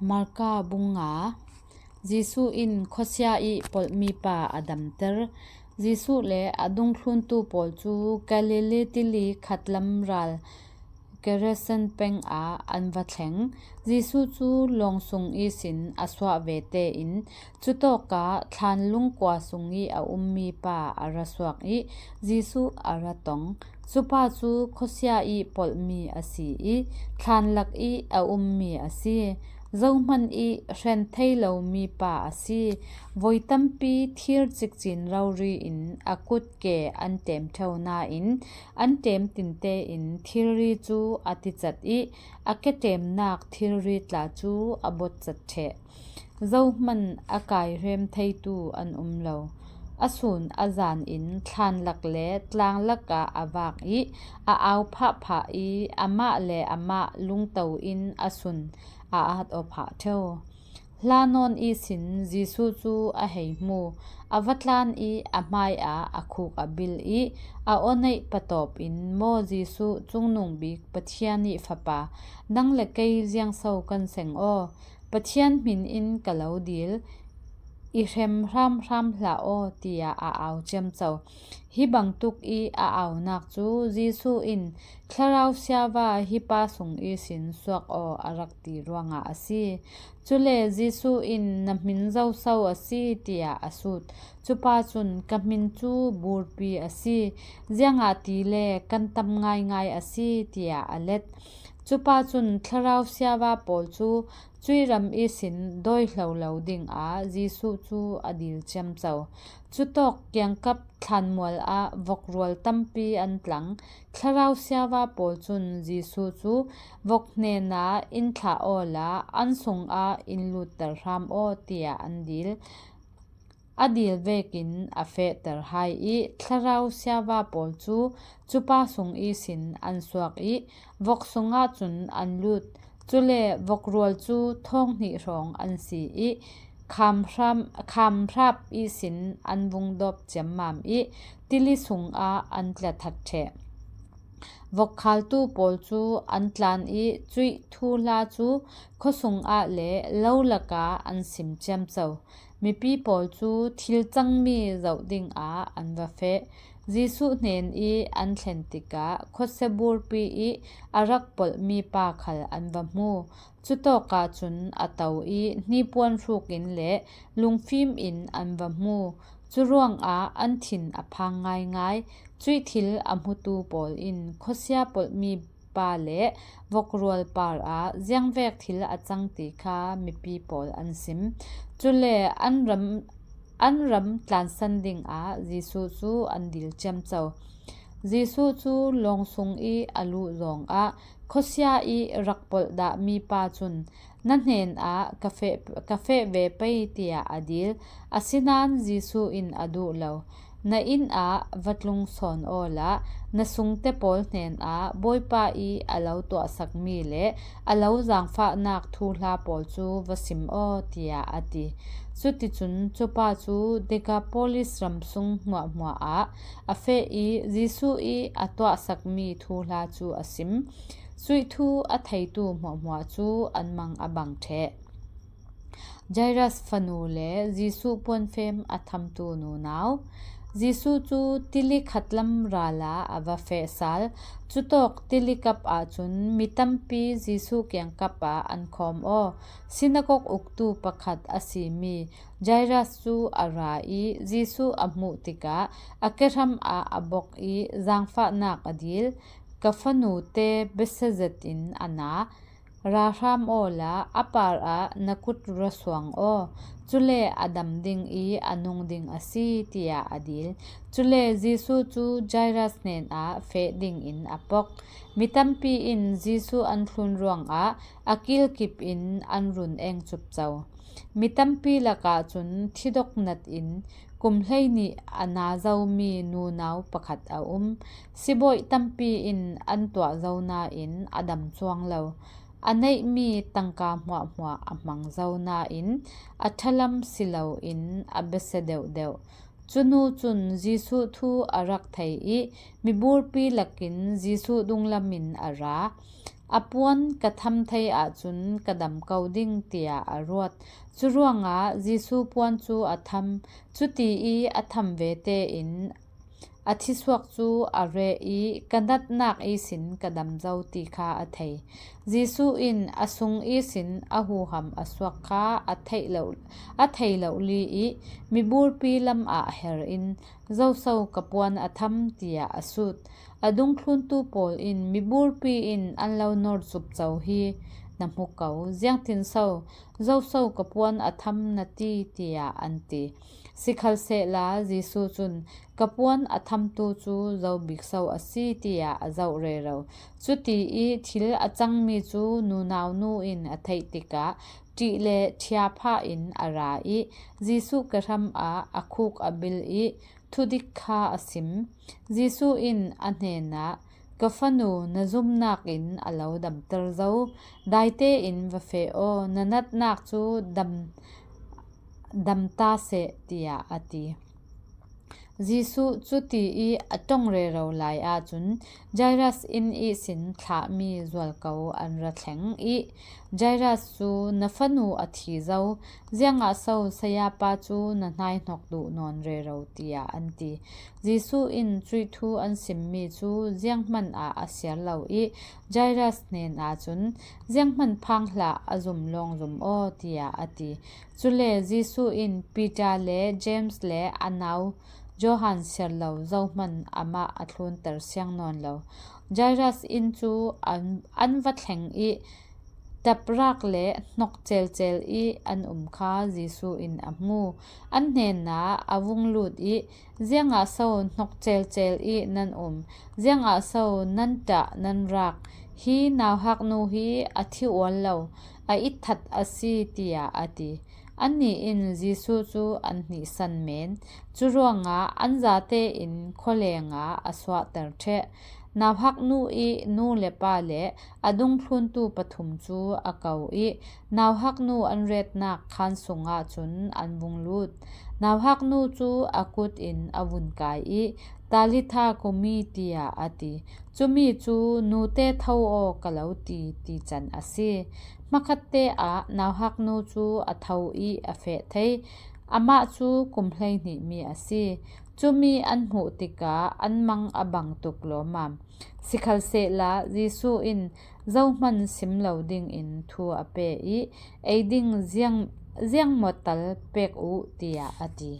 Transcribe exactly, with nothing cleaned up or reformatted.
Marka bung nga. Jesuh in khuasia i polhmipa a damter. Jesuh le a dungthluntu pawl cu Galilee tili khatlam ral Gerasene peng ah an va thleng. Jesuh cu lawng sung ihsin a suah ve tein, cutawkah thlan lungkua sung i a ummipa a ra suak i Jesuh a ra tong. Cupa cu khuasia i polhmi a si i thlan lak i a ummi a si. Zohman i hren thei lomi pa a si. Voi tampi thir cikcin rori in a kutke an tem ṭheu nain, an tem tinte in thilri cu a ticat i a ketemnak thilri tla cu a botcat ṭheh. Zohman a kai rem theitu an um lo. A sun a zan in thlan lak le tlang lakah a vak i a au phahphah i amah le amah lungto in a sun a at aw phah ṭheu. Hla nawn ihsin Jesuh cu a hei hmu. A va tlan i a hmaiah a khuk a bil i a aw neih patawp in, "Maw Jesuh, Cungnung Bik Pathian i Fapa, nang le kei ziangso kan seng aw? Pathian hmin in ka lo dil, i hrem hramhram hlah aw," tiah a au ciamco. Hi bangtuk i a aunak cu Jesuh in, "Thlarau siava hi pa sung ihsin suak aw," a rak ti ruangah a si. Cule Jesuh in, "Na hmin zoso a si?" tiah a sut. Cupa cun, "Ka hmin cu Burpi a si, ziangahtile kan tam ngaingai a si," tiah a let. Cupa cun thlarau siava pawl cu cuih ram ihsin dawi hlo lo dingah Jesuh cu a dil ciamco. Cutawk kiangkap thlanmual ah vokrual tampi an tlang. Thlarau siava pawl cun Jesuh cu vok hnenah, "In thlah awla an sungah in lutter hram aw," tiah an dil. A dil vekin a fehter hai i thlarau siava pawl cu cupa sung ihsin an suak i vok sungah cun an lut. Cule vokrual cu thawng hnih hrawng an si i kham hram, kham hrap ihsin an vung dawp ciammam i tili sungah an tla that ṭheh. Vokkhaltu pawl cu an tlan i cuih thuhla cu khuasung ah le lo lakah an sim ciamco. Mipi pawl cu thil cangmi zoh dingah an va feh. Jesuh hnen i an thlen tikah khuasia burpi i a rak polhmi pa khal an va hmu. Cutawkah cun a to i hnipuan hrukin le lungfim in an va hmu. Curuangah an thin a phang ngaingai. Cuih thil a hmutu pawl in khuasia polhmi pa le vokrual par ah ziangvek thil a cang ti kha mipi pawl an sim. Cule an ram, an ram tlansan dingah Jesuh cu an dil ciamco. Jesuh cu lawng sung i a luh zongah khuasia i rak polh dahmi pa cun, "Na hnenah ka feh, ka feh ve pei," tiah a dil. Asinain Jesuh in a duh lo. "Na inn ah va tlung sawn awla na sungte pawl hnenah Bawipa i a lo tuahsakmi le a lo zaangfahnak thuhla pawl cu va sim aw," tiah a ti. Cuticun cupa cu Decapolis ram sung hmuahhmuah ah a feh i Jesuh i a tuahsakmi thuhla cu a sim. Cuih thu a theitu hmuahhmuah cu an mang a bang ṭheh. Jairus fanu le Jesuh puanfem a thamtu nunau. Jesuh cu tili khatlam ral ah a va feh sal. Cutawk tili kap ahcun mi tampi Jesuh kiangkap ah an khawm aw. Sinagog uktu pakhat a simi Jairus cu a ra i Jesuh a hmuh tikah a kehram ah a bok i zaangfahnak a dil. "Ka fanu te besia zetin a na. Ra hram awla a par ah na kut ra suang aw. Cule a dam ding i a nung ding a si," tiah a dil. Cule Jesuh cu Jairus hnenah feh dingin a pok. Mi tampi in Jesuh an thlun ruangah a kilkip in an run eng cupco. Mi tampi lakah cun thidok nat in kum hleihnih a na zomi nunau pakhat a um. Sibawi tampi in an tuah zo nain a dam cuang lo. A neihmi tangka hmuahhmuah a hmang zo nain a ṭhalam si loin a besia deuhdeuh. Cunu cun Jesuh thu a rak thei i miburpi lakin Jesuh dunglam in a ra. A puan ka tham thei ahcun ka dam ko ding, tiah a ruat. Curuangah Jesuh puan cu a tham. Cuti i a tham vete in a thisuak cu a reh i, "Ka natnak ihsin ka dam zo," ti kha a thei. Jesuh in a sung ihsin a huham a suak kha a theih lo, a thei lo li i, miburpi lam ah her in, "Zoso ka puan a tham?" tiah a sut. A dungthluntu pawl in, "Miburpi in an lo nor cup co hi na hmu ko. Ziangtinso, 'Zoso ka puan a tham,' na ti?" tiah an ti. Sikhalsehla Jesuh cun, "Ka puan a thamtu cu zo bik so a si," tiah a zoh rero. Cuti i thil a cangmi cu nunau nu in a theih tikah ṭih le ṭhia phah in a ra i Jesuh kehram ah a khuk a bil i thudik kha a sim. Jesuh in a hnenah, "Ka fanu, na zumnak in a lo damter zo. Daite in va feh aw, na natnak cu dam, dam ta seh," tiah a ti. Jesuh cuti i a ṭong rero lai ahcun Jairus inn ihsin thlahmi zualko an ra thleng i, Jairus cu, "Na fanu a thi zo, ziangah so sayapa cu na hnaihnok duh nawn rero?" tiah an ti. Jesuh in cuih thu an simmi cu zianghmanh ah a siar lo i Jairus hnen ahcun, "Zianghmanh phang hlah, a zum lawng zum aw," tiah a ti. Cule Jesuh in Peter le James le a nau Johan siar lo zohmanh amah a thlunter siang nawn lo. Jairus inn cu an, an va thleng i ṭaprak le hnok celcel i an um kha Jesuh in a hmu. An hnenah a vung lut i, "Ziangah so hnok celcel i nan um? Ziangah so nan ṭah nan rak? Hi nauhaknu hi a thi ual lo, a itthat a si," tiah a ti. Annih in Jesuh cu an hnihsan men. Curuangah an zate in khualeng ah a suahter ṭheh. Nauhaknu i nu le pa le a dungthluntu pathum cu a ko i, nauhaknu an retnak khaan sungah cun an vung lut. Nauhaknu cu a kut in a vun kai i, "Talitha kumi," tiah a ti. Cumi cu, "Nute, tho aw," ka lo ti, ti can a si. Hmakhatte ah nauhaknu cu a tho i a feh thei. Amah cu kum hleihnihmi a si. Cumi an hmuh tikah an mang a bang tuk lawmmam. Sikhalsehla Jesuh in zohmanh sim lo dingin thu a pe i, "Ei ding ziang, ziangmaw tal pek u," tiah a ti.